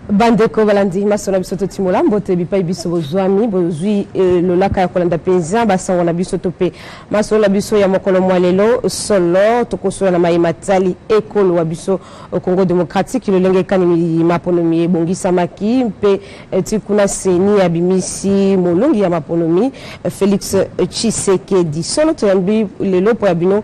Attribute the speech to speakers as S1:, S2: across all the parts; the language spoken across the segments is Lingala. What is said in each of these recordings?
S1: Bandeko balandi masolo na biso totimola mbote bipai biso bozwami bozwi eh, lolaka ya kolanda mpenza basango na biso to mpe masolo na biso ya mokolo mwa lelo. Solo tokosola na maye matali ekolo wa biso Congo démocratique, lolenge ekani maponomi ebongisamaki mpe eh, ti kuna seni abimisi molongi ya maponomi eh, Félix Tshisekedi. Solo toyambi lelo mpo ya bino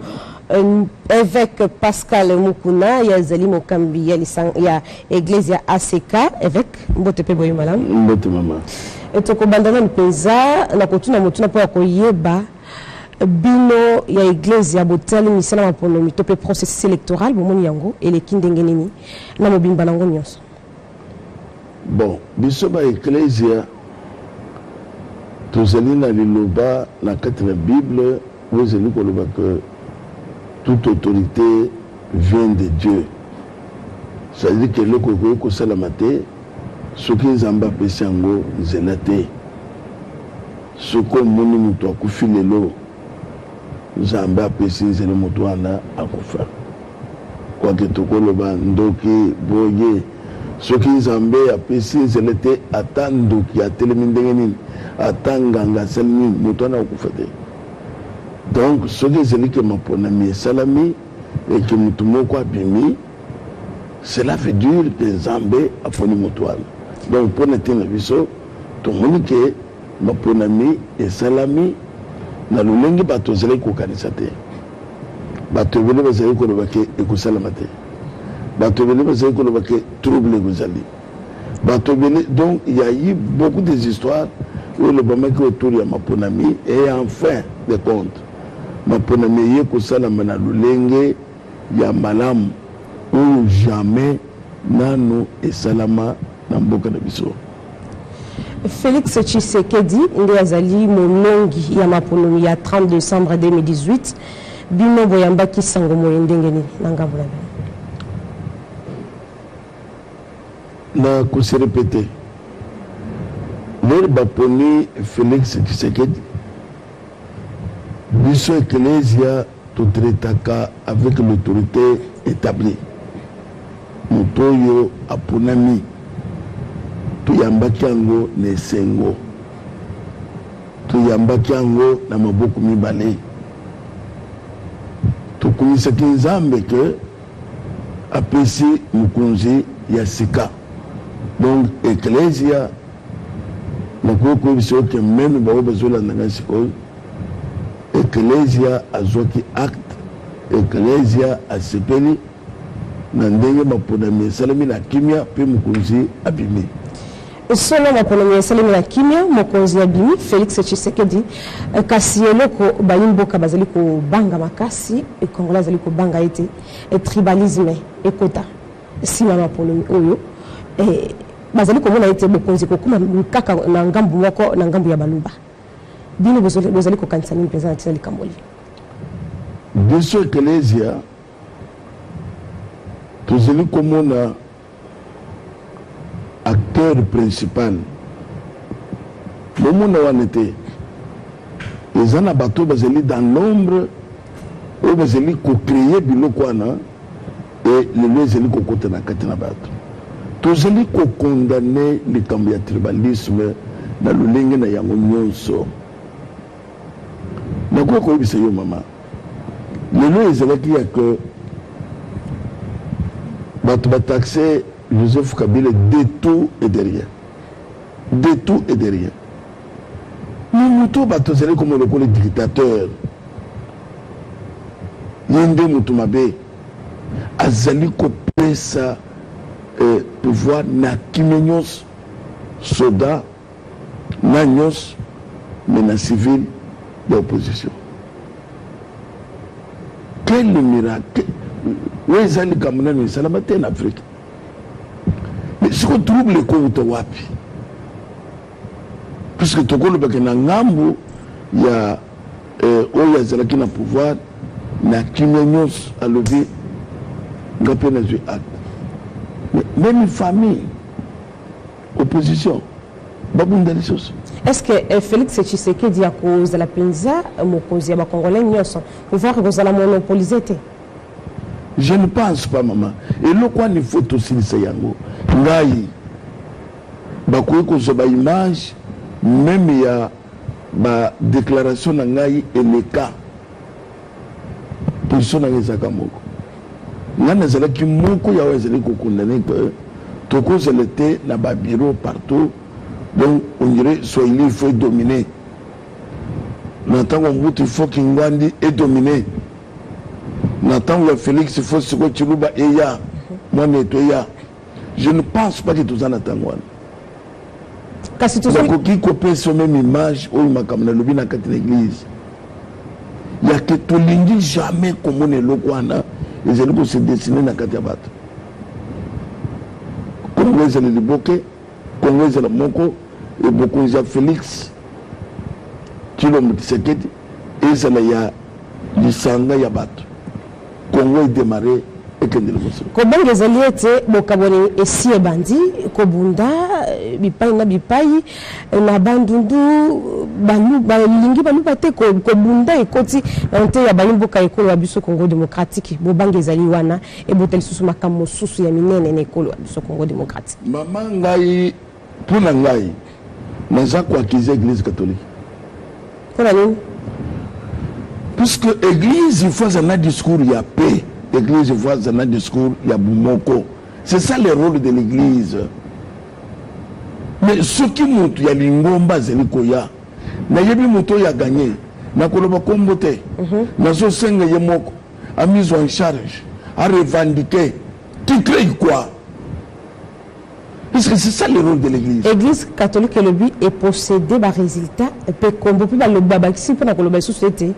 S1: évêque Pascal Mukuna, ye azali mokambi ya, ya église ya ACK. Évêque, mbote mpe boye malamu.
S2: Mbote mama.
S1: Tokobanda nani mpenza na kotuna motuna mpo ya koyeba bino ya église ya botali misala maponomi to mpe processus électoral, bomoni yango eleki ndenge nini na mobimba nango nyonso?
S2: Bon, biso ba ecclesia tozali na liloba na kati na Bible oyo ezali koloba que toute autorité vient de Dieu. C'est-à-dire que eloko ekoki kosalama te soki Nzambe apesi yango nzela te. Soki omoni moto akufi lelo, Nzambe apesi nzela moto wana akufa. Quoique tokoloba ndoki boye, soki Nzambe apesi nzela te, ata ndoki atelemi ndenge nini, ata nganga asali nini, moto wana akokufa te. Donc soki ezali ke maponami esalami et que moto moko abimi, cela veut dire que Nzambe aponi moto wana. Donc mpo na ntina biso tomoni ke maponami esalami na lolenge bato bazalaki kokanisa te. Bato ebele bazali koloba ke ekosalama te. Bato ebele bazali koloba ke trouble ekozali. Bato ebele, donc il y a eu beaucoup des histoires oyo elobamaki autour ya maponami et en fin de compte maponami eye kosalama na lolenge ya malamu oyo jamais nanu esalama na mboka na biso.
S1: Félix Tshisekedi nde azali molongi ya maponomi ya 30 décembre 2018. Bino boyambaki sango moye ndenge nini na ngambo na bino?
S2: Na kose répéter, lere baponi Félix Tshisekedi, biso ecclesia totraitaka avec l'autorité établie. Moto oyo aponami, toyambaki yango na esengo, toyambaki yango na maboko mibale, tokumisaki Nzambe ke apesi mokonzi ya sika. Donc ecclesia, nakoki koyebisa yo ke meme baoyo bazolanda ngai sikoyo, ecclesia azwaki acte, ecclesia asepeli na ndenge maponami esalemi na kimia mpe mokonzi abimi.
S1: Solo maponami esalemi na kimia, mokonzi abimi Félix Tshisekedi. Kasi eloko bayi mboka bazali kobanga makasi, Congolais azali kobanga ete tribalisme ekota nsima maponami oyo. Bazali komona ete bokonzi kokóma kaka na ngambu moko, na ngambu ya Baluba. Bino bozali kokanisa nini mpenza na ntina likambo li?
S2: Biso ecclesia tozali komona acteur principal bomona wana te, eza na bato oyo bazali dans l'ombre, oyo bazali kocréer biloko wana e lelo ezali kokota na kati na bato. Tozali kocondamner likambo ya tribalisme na lolenge na yango nyonso. Nakoki koyebisa yo mama, lelo ezalaki ya ke bato bataxe Joseph Kabila de tout et de rien, de tout et de rien. Mais moto bato azali komona lokola dictateur, ye nde moto mabe, azali kopesa pouvoir na kimia nyonso, soda na nyonso, mais na civil ya opposition. Quel miracle! Oyo eza likambo nano esalama te na Afrique. Mais siko trouble ekouta wapi? Puisque tokolobaka na ngambu ya oyo azalaki na pouvoir na kimia nyonso, alobi nga mpe nazwi acte. Mais même famille opposition babunda lisusu.
S1: Est-ce que Félix Tshisekedi akozala mpenza mokonzi ya bacongolais nyonso? Pouvoir ekozala monopolise te?
S2: Je ne pense pas, mama. Eloko wana il faut tosilisa yango. Ngai Bakoki kozwa ba images meme ya ba declarations na ngai eleka. Position na ngai ezalaka moko. Ngai nazalaki moko ya oyo azali ko condamner que tokozala te na ba bureaux partout, donc on dirait Swahili il faut e dominer. Na tango ya Mobutu il faut Kingwandi e dominer. Na tango ya Felix il faut sikoyo Tshiluba eya, Mwanetu eya. Je ne pense pas que toza na tango wana.
S1: Kasi tozo
S2: Nakoki kopesa yo meme image oyo makambo nalobi na kati na eglise ya ke tolingi jamais komona eloko wana ezali ko se dessiner na kati ya bato. Congo ezala liboke, Congo ezala moko, et bokonzi ya Felix Tshilombo Tshisekedi ezala ya lisanga ya bato. Congo e demarrer ekende liboso.
S1: Kobanga ezali ete bokabwani esi ebandi kobunda bipai na bipai na Bandundu, balingi baluba te kobunda ekoti na ntei ya bayi mboka ekolo ya biso Congo democratique. Bobangi ezali wana ebota lisusu makambo mosusu ya minene na ekolo ya biso Congo democratique.
S2: Mama ngai mpo na ngai naza ko accuser eglise catholique.
S1: Mpo na nini?
S2: Puisque eglise il faut azala na discours ya paix, eglise il faut azala na discours ya bomoko. C'est ça le rôle de l'église. Mais soki mutu ya lingomba azali koya, nayebi mutu oyo a gagner, nakoloba kombo te, nazosenga ye moko amizwa en charge, a revendiquer. Tu crées quoi? Parce que c'est ça le rôle de l'église.
S1: Eglise catholique elobi e posséder ba résultats pe kombo pe balobi babakisi pona koloba lisusu ete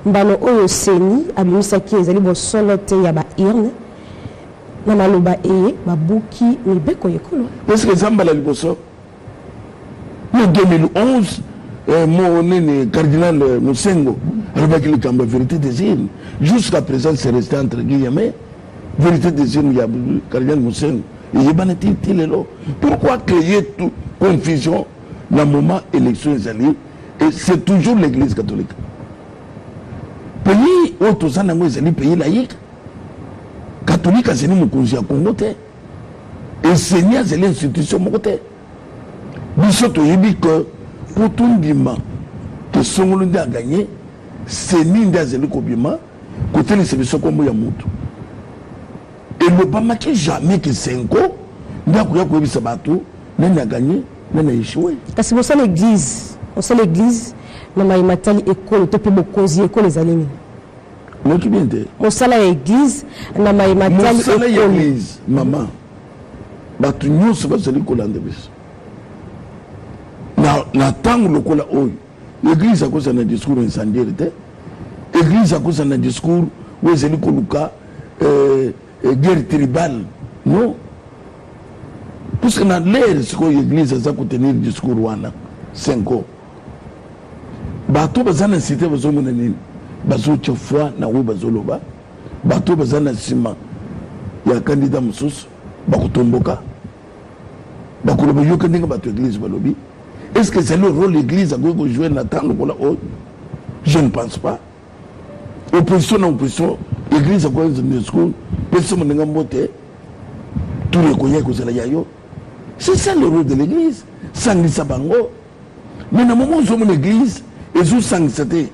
S1: mbano oyo CENI abimisaki ezali bosolo te ya ba urnes na maloba eye babuki mibeko ya ekolo.
S2: Parce que eza mbala liboso na 2011 mo nini cardinal Mosengo alobaki likambo ya vérité des urnes. Jusqu'à présent c'est resté entre guillemets vérité des urnes ya cardinal Mosengo eyebana ti ti lelo. Pourquoi créer tout confusion na moment élection ezali? Et c'est toujours l'église catholique. Pays oyo toza nango ezali pays laïque. Catholique azali mokonzi ya Congo te. Eseni azali institution moko te. Biso toyebi que po tondima que Songolo nde a gagner, CENI nde azali kobima kotelisa biso kombo ya mutu. Elobamaki jamais que CENCO nde akoya koyebisa batu nani a gagner, nani a echouer.
S1: Kasi bosala eglise, bosala eglise na maye matali ekolo to pe bokonzi ya ekolo ezali nini?
S2: Nayoki bien te.
S1: Mosala ya eglise na maye matali
S2: Mosala ya ekolo. eglise mama, bato nyonso bazali kolanda biso na, na tango lokola oyo, eglise akozala na discours incendiaire te, eglise akozala na discours oyo ezali koluka euh, guerre tribale non, puisque na l'heure sikoyo eglise aza kotenir discours wana cinco bato baza na cité bazomona nini, bazotia foi na oyo bazoloba, bato baza na nsima ya candidat mosusu bakotomboka, bakoloba yoka ndenge bato église balobi. Est-ce que c'est le rôle l'église akoki kojouer na ntango lokola oyo? Je ne pense pas. Opposition na opposition, église akoki discours pesa moninga mbote, tour ekoya ekozala ya yo. C'est ça le rôle de l'église, sangisa bango. Mais na moment ozomona église ezosangisa te,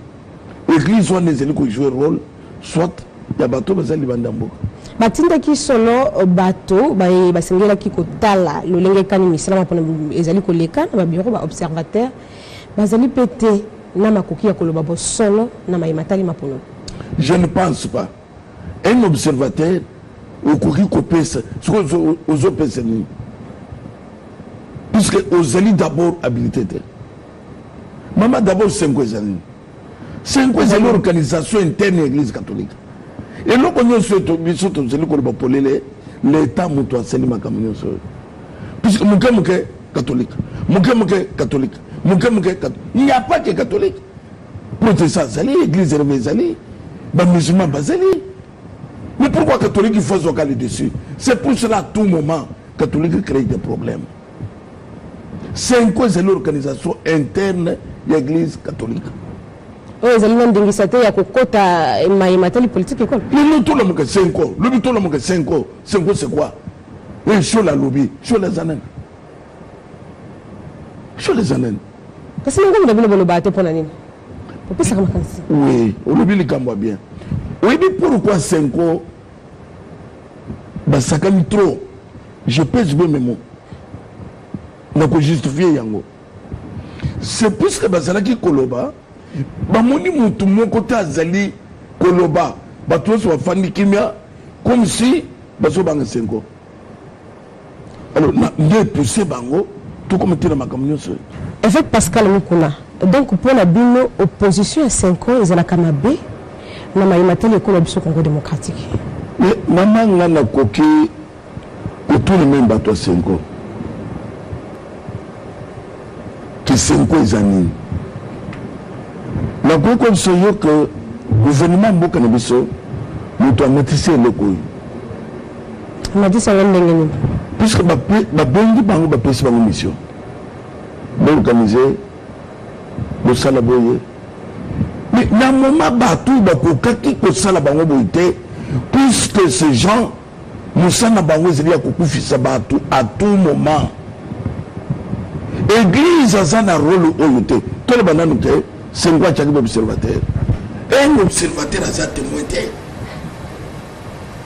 S2: église wana ezali kojouer rôle soit ya bato baza libanda mboka.
S1: Batindaki solo bato baye basengelaki kotala lolenge kani misala mpona ezali koleka na babiro ba observateur bazali mpe te na makoki ya koloba bosolo na maye matali mapono.
S2: Je ne pense pas. Un observateur okoki kopesa soki ozopesa nini, puisque ozali d'abord habilité te. Mama, d'abord CENCO ezali nini? CENCO ezali organisation interne ya église catholique. Eloko nyonso biso tozali koloba polele, l'état moto asali makambo nyonso oyo, puisque moke moke catholique, moke moke catholique, moke moke catholique. Il n'y a pas que catholique. Protestant azali, église réveil ezali, bamusulman bazali. Mais pourquoi catholique il faut azwaka le dessus? C'est pour cela à tout moment catholique crée des problèmes. CENCO ezali organisation interne ya église catholique.
S1: Oyo ezali na ndingisa te ya kokota maye matali politique ekolo.
S2: Lelo tolamuka CENCO, lobi tolamuka CENCO. CENCO c'est quoi? Shola alobi, Shola aza nani? Shole eza nani?
S1: Kasi na ngambo na bino bolobaka te mpo na nini? Bopesaka makanisi.
S2: Oui, olobi likambo ya bien. Oyebi pourquoi Senko basakani trop? Je pèse bien mes mots. Nako justifier yango. C'est puisque bazalaki koloba, bamoni mutu moko te azali koloba, bato nyonso bafandi kimia comme si bazobanga Senko. Alors nde epousse bango tokoma te na makambo nyonso oyo.
S1: Eveque Pascal Mukuna, donc mpo na bino opposition ya Cenco ezalaka mabe na maye matali ekolo ya biso Congo democratique?
S2: Mais mama nga nakoki kotuna meme bato ya Cenco que Cenco eza nini? Nakoki koyebisa yo que gouvernement mboka na biso moto amatisi eloko oyo.
S1: Amatisi yango ndenge nini?
S2: Puisque babengi bango, bapesi bango mission, boorganize, bosala boye. Mais na moment bato bakokaki kosala bango boye te, puisque ces gens mosala na bango ezali ya kokufisa bato à tout moment. Église aza na rôle oyo te. Toloba nanu ke Sengo atiaki ba observateur. Un observateur aza témoin te.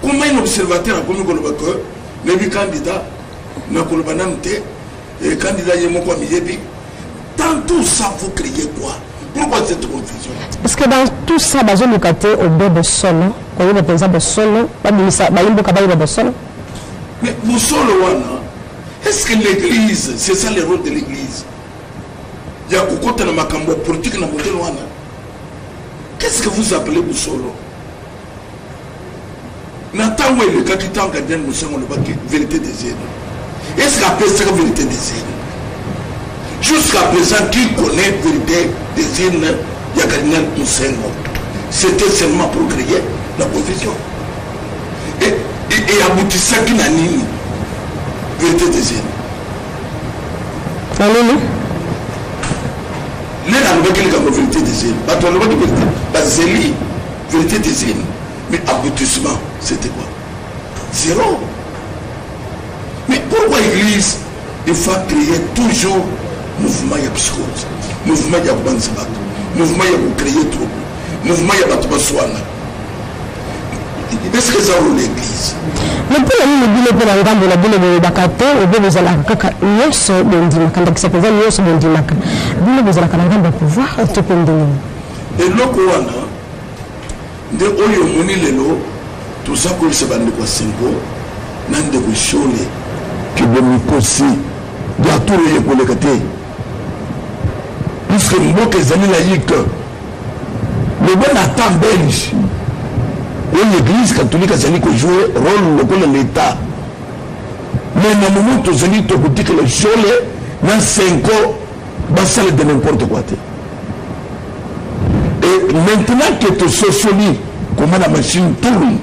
S2: Comment un observateur akomi koloba que nayebi candidat, nakoloba nanu te, et candidat ye moko amiyebi? Dans tout ça, vous criez quoi? Pourquoi cette confusion?
S1: Parce que dans tout ça, bazoluka te obe bosolo, koyeba mpenza bosolo, babimisa bayimboka bayeba bosolo.
S2: Mais bosolo wana, est-ce que l'église, c'est ça le rôle de l'église? Ya kokota na makambo ya politique na modèle wana? Qu'est-ce que vous appelez bosolo? Na ntango elekaki, ntango Cardinal Mosengo alobaki vérité des urnes, est-ce que apesaka vérité des urnes? Jusqu'à présent, qui connaît vérité des urnes ya Cardinal Mosengo? C'était seulement pour créer la confusion. Et aboutisaki na nini vérité des urnes?
S1: Na nini?
S2: Nde nalobaki likambo vérité des urnes, bato balobaki vérité, bazeli vérité des urnes, mais aboutissement c'était quoi? Zéro. Mais pourquoi église il faut créer toujours mouvement ya psychose, mouvement ya kobangisa bato, mouvement ya kocréer trouble, mouvement ya bato baswana? Est-ce que eza rôle église?
S1: Mais mpo na nini bino mpe na ngambo na bino bolobaka te, obe bozalaka kaka nyonso bondimaka, ndakisa mpenza nyonso bondimaka, bino bozalaka na ngambo ya pouvoir to mpe ndenge nini?
S2: Eloko wana nde oyo omoni lelo toza koyebisa bandeko ya Senko na ndeko Shole ke bomikosi ya tour oyo ekoleka te, puisque mboka ezali laïque. Loba na temps belge oyo église catholique azali kojouer rôle lokola l'état, mais na moment tozali tokotikela Shole na Senko basala de n'importe quoi te. Et maintenant que tososoli comment la machine tourne,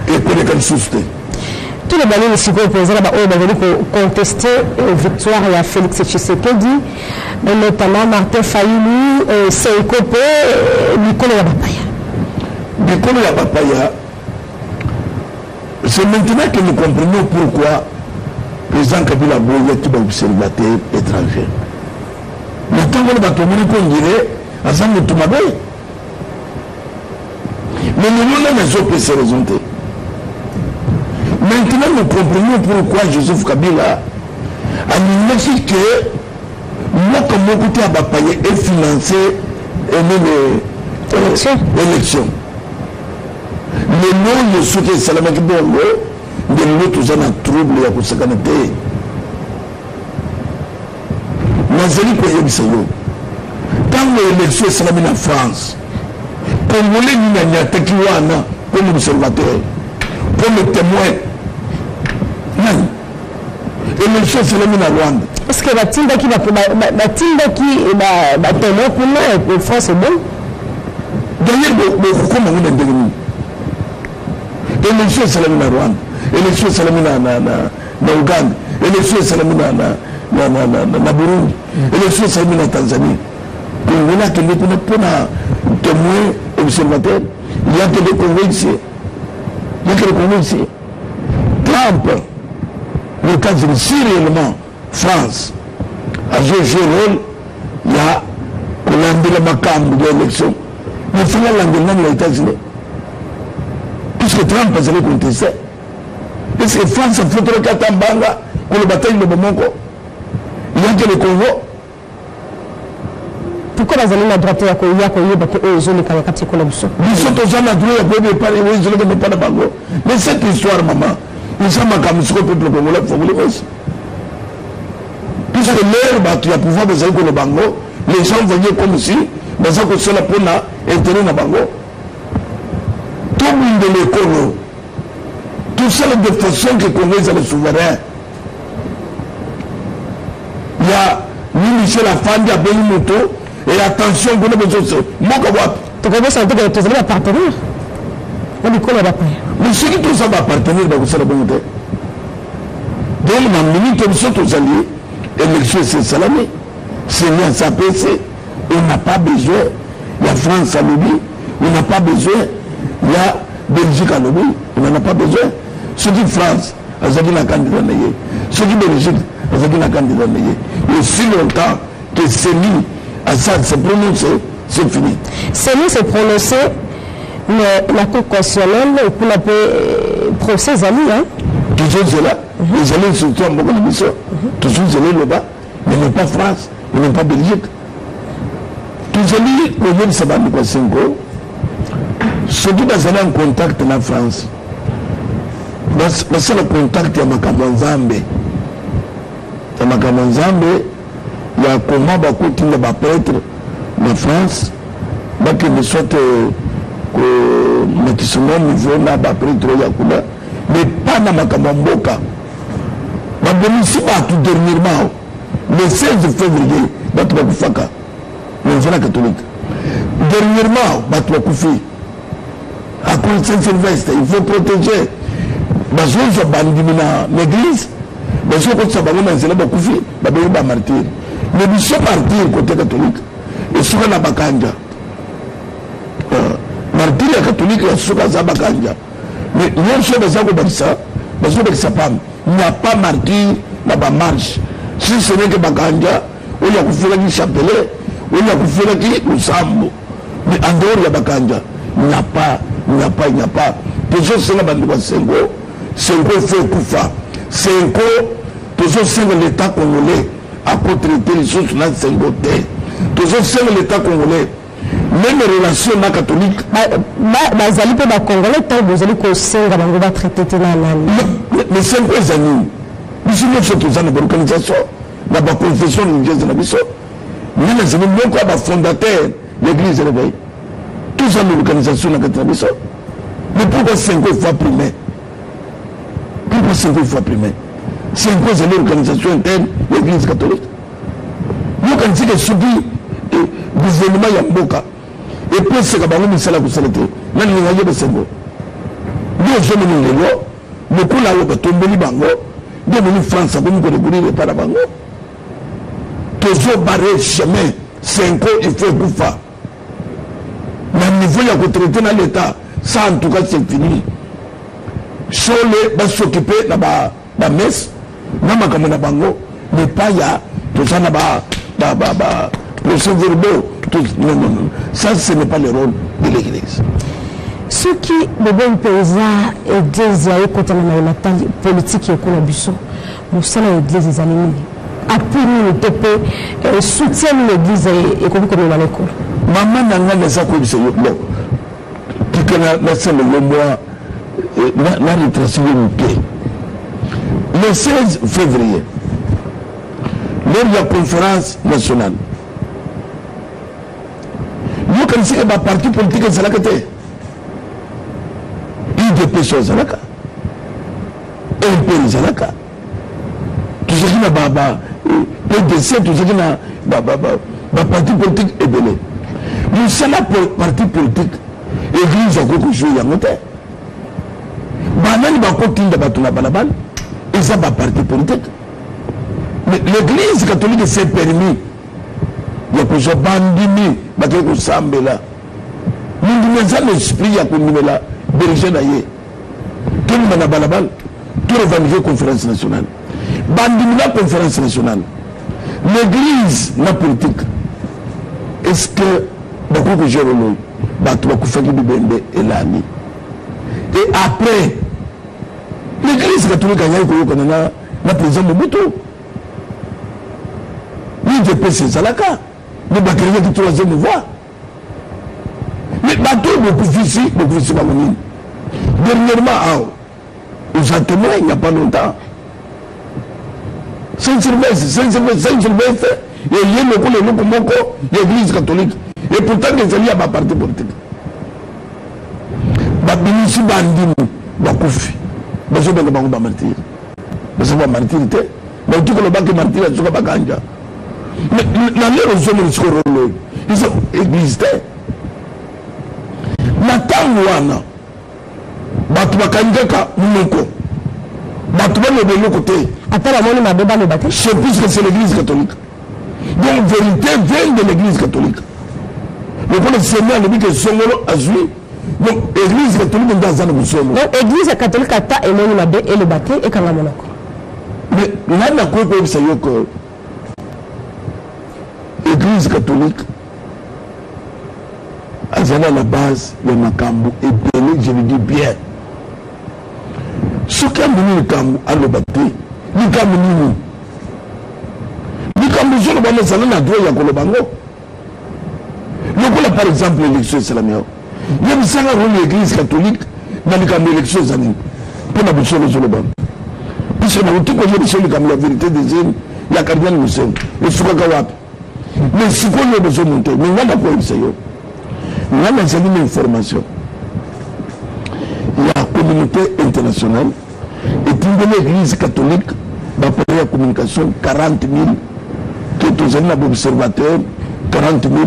S2: ekoleka lisusu te.
S1: Toloba nini sikoyo mpenza na baoyo bazali koconteste victoire ya Félix Tshisekedi, notamment Martin Fayulu, Senko mpe bikolo ya bapaya?
S2: Bikolo ya bapaya, c'est maintenant que nous comprenons pourquoi président Kabila aboyaki baobservateur étranger. Na ntango wana bato bamoni ko ngire aza moto mabe, mais lelo nani azopesa raison te. Maintenant nous comprenons pourquoi Joseph Kabila alingaki ke mboka moko te ya bapaya efinance enene élection. Lelo oyo soki esalamaki bongo, nde lelo toza na trouble ya kosakana te. Nazali koyebisa yo, ntango élection esalami na France, Congolais nini anyataki wana comme observateur, comme témoin? Nani? Élection esalami na Rwanda.
S1: Est ce que batindaki batémoin kuna France ebongo?
S2: D'ailleurs bokokoma ngo na ndenge nini? Élection esalami na Rwanda, élection esalami na Uganda, élection esalami na Burundi, élection esalami na Tanzanie. Congolais akende kuna mpona témoin observateur? Yakende Congo ici, yakende Congo ici. Trump, le États-Unis, si réellement France Azo jouer role ya kolandela makambo ya élection. Mais fallait alandela nani na États-Unis? Puisque Trump azali contesté. Est-ce que France afutolaki ata mbanga koloba ata liloba moko? Yake le Congo.
S1: Pourquoi bazali na droit te ya koya koyeba mpe oyo ezoleka na kati ekolo biso?
S2: Biso toza na droit ya koyeba epai oyo ezoleka epai na bango. Mais cette histoire, maman, eza makambo sikoyo peuple congolais afongoli miso. Puisque l'heure bato ya pouvoir bazali koloba yango, les gens voyaient comme si baza kosala mpo na intérêt na bango. Tobundela ekolo, tosala de façon que Congo ezala souverain. Ya ni Michel afandi abengi moto et attention kuna bozoso mboka wapi?
S1: Tokobosana te tozali ba partenaire na bikolo ya bapaya.
S2: Mais soki toza ba partenaire bakosala bongo te. Donc na minute biso tozali élection esi esalami, CENI asi apesi, on n'a pas besoin ya France alobi, on n'a pas besoin ya Belgique alobi, on n'en a pas besoin. Soki France azalaki na candidat na ye, soki Belgique azalaki na candidat na ye, aussi longtemps que CENI asa se prononcer, c'est fini.
S1: CENI se prononcer, mais la Cour constitutionnelle kuna mpe procès ezali hein?
S2: Tozozela ezali surtout ya mboka na biso, tozozela eloba, mais non pas France, mais non pas Belgique. Tozali koyebisa bandeko ya CENCO soki bazali en contact na France, basala contact ya makambo ya Nzambe, ya makambo ya Nzambe ya koma bakotinda ba prêtre na France bakende soit komatisa mwa niveau na ba prêtre oyo ya kuna, mais pas na makambo ya mboka. Babomisi bato dernièrement le 16 février, bato bakufaka na nzela catholique. Dernièrement bato bakufi à Saint-Sylvestre, il faut protéger. Bazozwa bandimi na l'église, bazokotisa bango na nzela, bakufi, babengi ba martyr. Mais biso martyr côté catholique esuka na bakanja. Martyr ya catholique ya suka aza bakanja. Mais nyonso baza kobakisa, bazobakisa pamba. Il n'y a pas martyr na ba marche, si ce n'est que bakanja oyo akufelaki chapelet, oyo akufelaki losambo. Mais en dehors ya bakanja, il n'y a pas, il n'y a pas, il n'y a pas. Tozosenga bandeko ya CENCO, CENCO efo ekufa. CENCO, tozosenga l'état congolais akotraite lisusu na CENCO te. Tozosenga l'état congolais même relation na catholique.
S1: Bazali mpe bacongolais, ntango bozali kosenga bango batraite te na nani?
S2: Mais CENCO eza nini? Biso nyonso toza na baorganisation na baconfession religieuse na biso. Ngai nazali moko ya bafondateur l'église réveil. Toza na organisation na kati na biso. Mais pourquoi CENCO fois primaire? Pourquoi CENCO fois primaire? CENCO ezali organisation interne ya église catholique. Yokanisi ke soki gouvernement ya mboka epesaka bango misala kosala te, nani ningaki basengo nde ozomoni lelo lokola oyo batombeli bango nde omoni France akomi korecourir epai na bango. Tozobare chemin, CENCO il faut ekufa na niveau ya kotraite na l'état. Ça en tout cas c'est fini. Sole bas'occupe na bamesse na makambo na bango, mais pas ya toza na ba procès verbaux. Non, non, non, ça ce n'est pas le rôle de l'église.
S1: Soki boboyi mpenza église ya ekotana na matali politike ekolo biso, mosala ya église ezali nini? Appui nini to mpe soutien nini église ekoki komema na ekolo?
S2: Mama na ngai, naza koyebisa yo, bon, tika nasala yo mwa na retrace yo moke. Le 16 février, lors ya conférence nationale, yokanisaka baparti politique ezalaka te. UDPS ezalaka, MPR ezalaka, tozalaki na ba PDC, tozalaki na baparti politique ebele. Mosala parti politique, église akoki kozwa yango te. Banani bakotinda bato na balabala? Eza baparti politique. Mais l'église catholique s'est permis ya kozwa bandimi bakei kosambela. Mondimi aza na esprit ya kondimela berger na ye. Tolima na balabala, torevendique conférence nationale, bandimi na conférence nationale. L'église na politique, est-ce que bakoki kojouer role oyo? Bato bakufaki bibembe elali. Et après, l'église catholique ayaki koyokana na, na président Mobutu. L'UDPS ezalaka, mais bakreaki troisième voie. Mais bato oyo bokufisi, bokufisi bango nini? Dernièrement awa, oza témoin, il n'y a pas longtemps. Saint Sylvestre, Saint Sylvestre, Saint Sylvestre, eye lokola eloko moko ya église catholique. Et pourtant ezali ya ba parti politique. Babimisi bandimi bakufi, bazobenga bango ba martyrs. Baza ba martyrs te. Bauti koloba ke martyr azoka bakanja. Na lelo ozomona sikoyo role oyo eza église te. Na ntango wana bato bakangi kaka monoko, bato baloba eloko te,
S1: ata bamoni mabe baloba te.
S2: C'est puisque c'est l'église catholique. Donc vérité vient de l'église catholique. Lokola Seigneur alobi ke songolo azwi, donc église catholique nde aza na bosolo.
S1: Donc église catholique ata emoni mabe eloba te, ekanga monoko.
S2: Mais nani akoki koyebisa yo ke église catholique azali à la base ya makambo ebele? Je le dis bien, soki amoni likambo aloba te. Likambo nini? Likambo ozoloba wana ezala na droit ya koloba yango. Lokola par exemple élection esalami awa, yebisanga role ya église catholique na likambo élection eza nini mpo na bosolo ozoloba? Puisque nauti koyebisa likambo ya vérité des urnes ya cardinal Monsengwo, esukaka wapi? Mais sikoyo bozomonte. Mais nga nakoyebisa yo, nga nazali na information ya communauté internationale etindeli église catholique baappareil ya communication 40 000, ke tozali na baobservateur 40 000,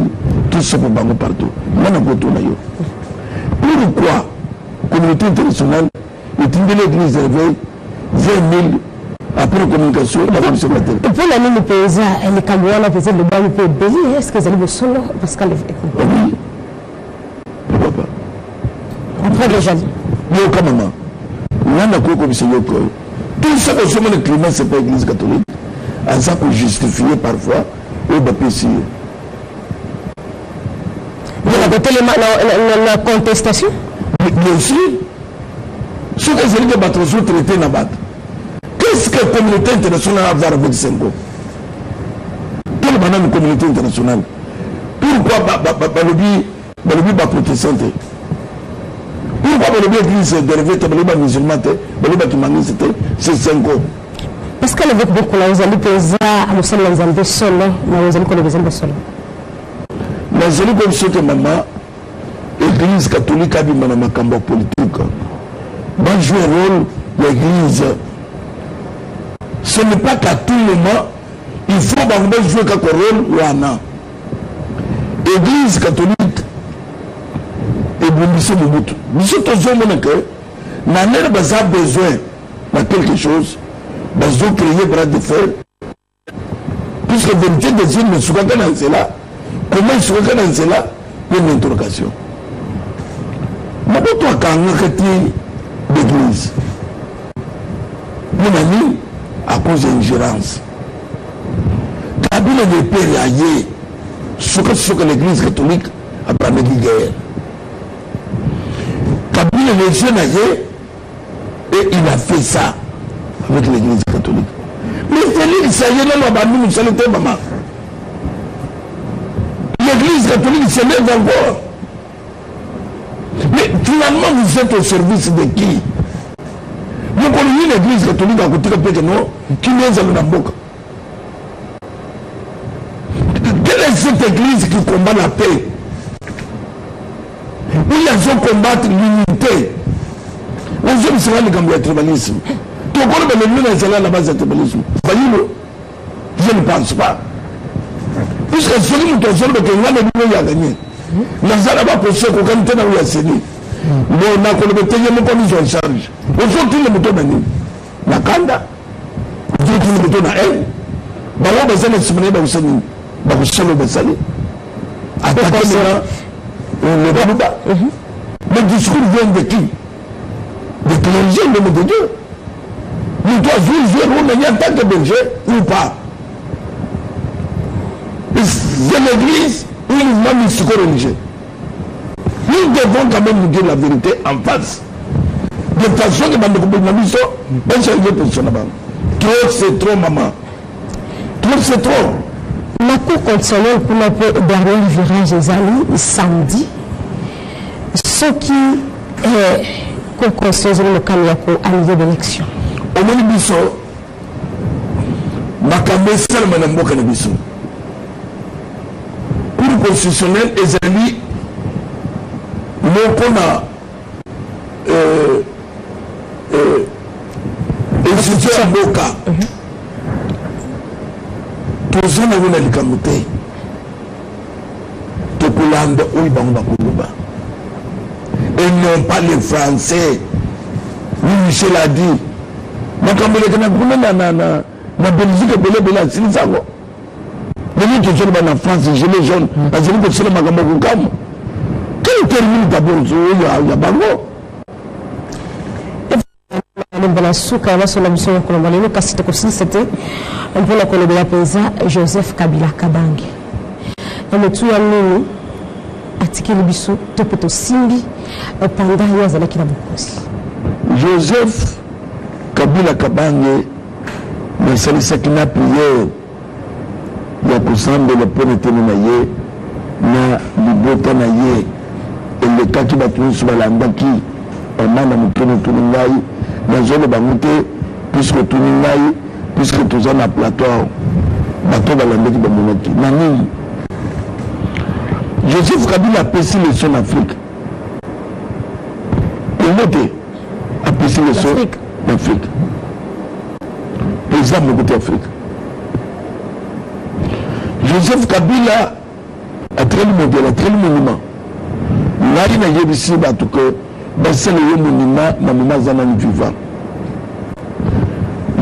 S2: tosopa bango partout. Nga nakotuna yo, pourquoi communauté internationale etindeli église réveil 20 000 après communication na baobservateur?
S1: Mpo na nini mpenza likambo wana mpenza elobami mpe ebele? Est ce que ezali bosolo, Pascal?
S2: Oui, pourquoi pas?
S1: Après déjà
S2: Yoka mama, nga nakoki kobisa yo que tout ce kozomona climat, c'est pas église catholique aza kojustifie parfois oyo bapesi ye.
S1: Na kotelema na contestation.
S2: Bien sûr, soki ezali ke bato bazotraite na bato, qu'est-ce que communauté internationale a à voir avec Cenco? Toloba nanu, communauté internationale, pourquoi balobi baprotestant te? Pourquoi balobi église de réveil te, balobi bamusulman te, balobi bakimbanguiste te? C'est Cenco.
S1: Pascal Évêque Bokola, ozali mpenza mosali ya Nzambe solo na ozali koloba ezali bosolo?
S2: Nazali koyebisa te mama, église catholique abima na makambo ya politique, bajoue rôle ya église. Ce n'est pas qu'à tout moment il faut bango bajoue kaka rôle wana. Église catholique ebundisi Mobutu. Biso tozomona ke na ndenge baza besoin na quelque chose, bazocréer bras de fer, puisque vérité des urnes esukaka na nzela. Comment esukaka na nzela? Mpo na interrogation, Mobutu akangaka te l'église mpo na nini? À cause ya ingérence. Kabila le père aye sukasuka, l'église catholique abandaki guerre. Kabila le jeune aye et il a fait ça avec l'église catholique. Mais Félix aye, nano abandi mosala te mama, l'église catholique se lève encore. Mais finalement, vous êtes au service de qui? Mokolo nini église catholique akotika mpe ke no kimia ezala na mboka? Quelle est cette église qui combat la paix ou azo combattre l'unité? Ozobisaka likambo ya tribalisme, tokoloba lelo na ezala na base ya tribalisme bayilo? Je ne pense pas, puisque soki moto azoloba ke nga na bino ya gagné, naza na baposo ekokani te na oyo ya CENI, bon, nakoloba te, ye moko mise en charge. Ozotinda moto na nini? Na kanda? Ozotinda moto na haine? Bango baza na nsima na ye, bakosala nini? Bakosala oyo basali, attaquer maintenant le baluba. Le discours vient de qui? De clergé, l'homme de Dieu. Moto azwi rôle na ye en tant que berger ou pas? C'est l'église ou mouvement mystico-religieux. Nous devons quand même nous dire la vérité en face. De façon que bandeko na biso bachange position na bango. Trop c'est trop maman. Trop c'est trop.
S1: Na cour constitutionnelle kuna mpe dernier virage ezali samedi soki eh, cour constitutionnelle ezali mokano ya koannuler l'élection.
S2: Omoni biso makambo esalema na mboka na biso, cour constitutionnelle ezali moko na institution ya mboka. Toza nango na likambo te, tokolanda oyo bango bakoloba et non pas les Français. Louis Michel a dit makambo eleka na kuna na Belgique ebele ebele asilisa yango. Ndenge tozoloba na France, gilet jaune azali kosala makambo ya kokamwa. Quel termine d'abord oyo ya bango?
S1: Mbala suka ya masolo na biso ya kolomba lelo, kasi tokosilisa te mpona kolobela mpenza Joseph Kabila Kabange na motuya nini atikeli biso to mpe tosimbi pendant ye azalaki na bokonzi.
S2: Joseph Kabila Kabange nasalisaki na priere ya kosambela mpo na eteni na ye na libota na ye. Elekaki bato nyonso balandaki mama na motuni otuni ngai, nazoloba yango te puisque otuni ngai, puisque toza na plateau. Bato balandaki bamonaki na nini Joseph Kabila apesi leçon na Afrique. Congo te, apesi leçon na Afrique. Président moko te Afrique. Joseph Kabila atikali modèle, atikali monument. Ngai nayebisi bato ke basala ye monument na moment aza nani vivant.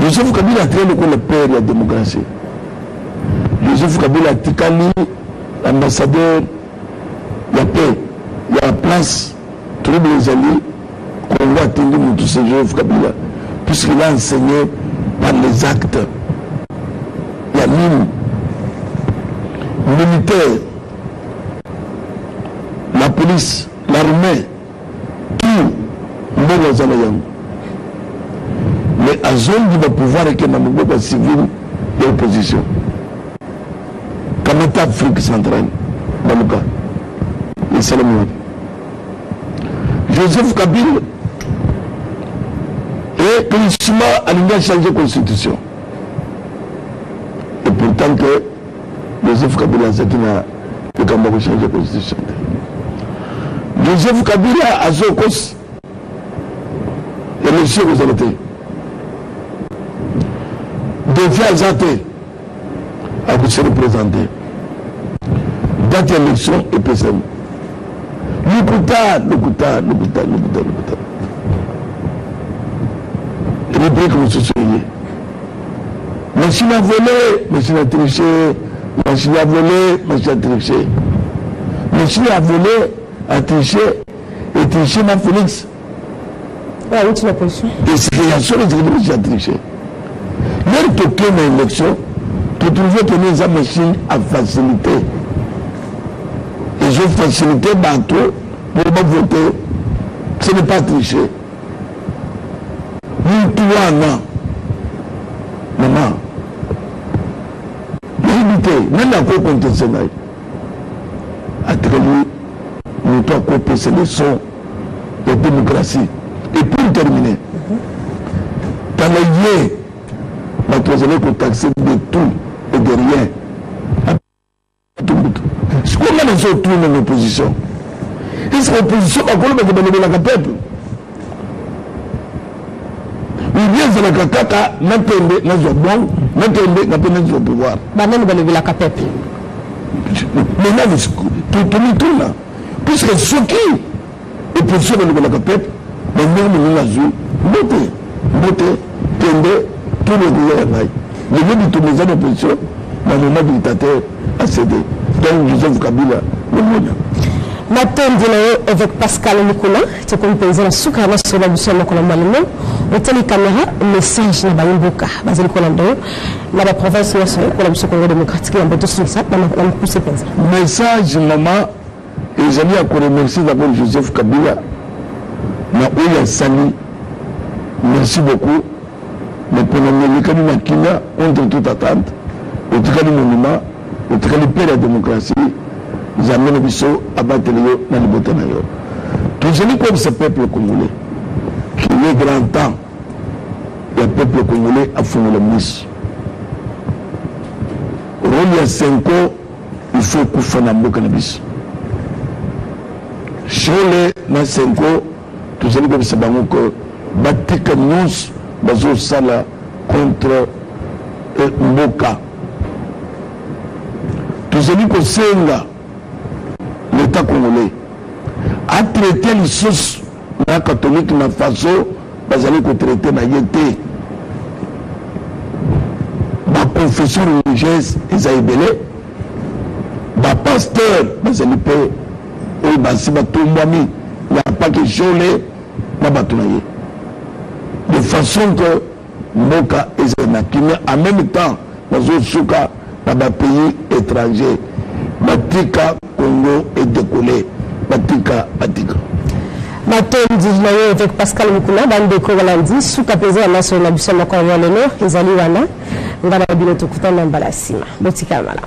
S2: Joseph Kabila atikali lokola père ya démocratie. Joseph Kabila atikali ambassadeur ya paix ya place trouble ezali Congo. Atindi mutu, c'est Joseph Kabila, puisqu'il a enseigné par les actes ya nini militaire, la police, l'armée, tout mbongo aza na yango, mais azongi bapouvoir ekenda maboko ya civile ya opposition. Kamata Afrique centrale, baluka esalemi wapi? Joseph Kabila et glissement alingi achanger constitution, et pourtant que Joseph Kabila azalaki na likambo ya kochanger constitution te. Joseph Kabila azokosi élection ekozala te, défi aza te, akose représenter. Date ya élection epesami. Lokuta, lokuta, lokuta, lokuta, lokuta. Rubrique mosusu eye: machine à voler, machine à tricher, machine à voler, machine à tricher, machine à voler, à tricher et tricher na Félix.
S1: Awuti na position.
S2: Esika ya solo ezalaki machine à tricher. Lere toke na élection, totrouve kene eza machine à faciliter, ezofacilite bato mpo bavote, ce n'est pas tricher. Mutu wana, mama, nayebi te nani akoconteste ngai. Atikali moto akopesa leçon ya démocratie. Et pour terminer, tala ye, bato bazali kotaxe de tout et de rien tumbuka. Sikoyo nga nazotuna na opposition: est-ce que opposition bakolobaka, balobelaka peuple, ou bien ezalaka kaka nakende nazwa bon, nakende nga mpe nazwa pouvoir?
S1: Banani balobelaka peuple?
S2: Maintenant tomituna, puisque soki opposition balobelaka peuple, bandenge moninga azwi mbote mbote kende tolo ekoya ya ngai. Lelo bitumba eza na opposition na moment dictateur acédé, donc Joseph Kabila lomona.
S1: Matondi na yo Eveque Pascal Mukuna, tokomi mpenza na suka ya masolo na biso ya mokolo mwa lelo. Otali camera, message na bayi mboka bazali kolanda yo na ba province nyonso ekola biso Congo démocratique yambo tosukisa na mokuse mpenza.
S2: Message mama ezali ya ko remercier d'abord Joseph Kabila na oyo asali, merci beaucoup mais pona elekani na kimia contre toute attente, otikali monument, otikali père ya democratie. Nzambe na biso abatela yo na libota na yo. Tozali koyebisa peuple congolais qu'il est grand temps ya peuple congolais afongola miso. Role ya Cenco il faut ekufa na mboka na biso. Shole na Cenco tozali koyebisa bango que batika nyonso bazosala contre mboka. Tozali kosenga l'etat congolais a traiter lisusu na catholique na façon bazali ko traiter na ye te. Ba confession religieuse eza ebele, ba pasteur bazali pe oyo basi batombwami ya pake jole na bato na ye de façon que mboka ezala na kimia en meme temps bazo suka na ba pays etranger batika Congo e decoller batika batika.
S1: Matondi na yo Eveque Pascal Mukuna. Ba ndeko balandi suka penza ya masolo na biso ya mokolo mwa lelo ezali wana. Nga na bino tokutani na mbala sima. Botikala malamu.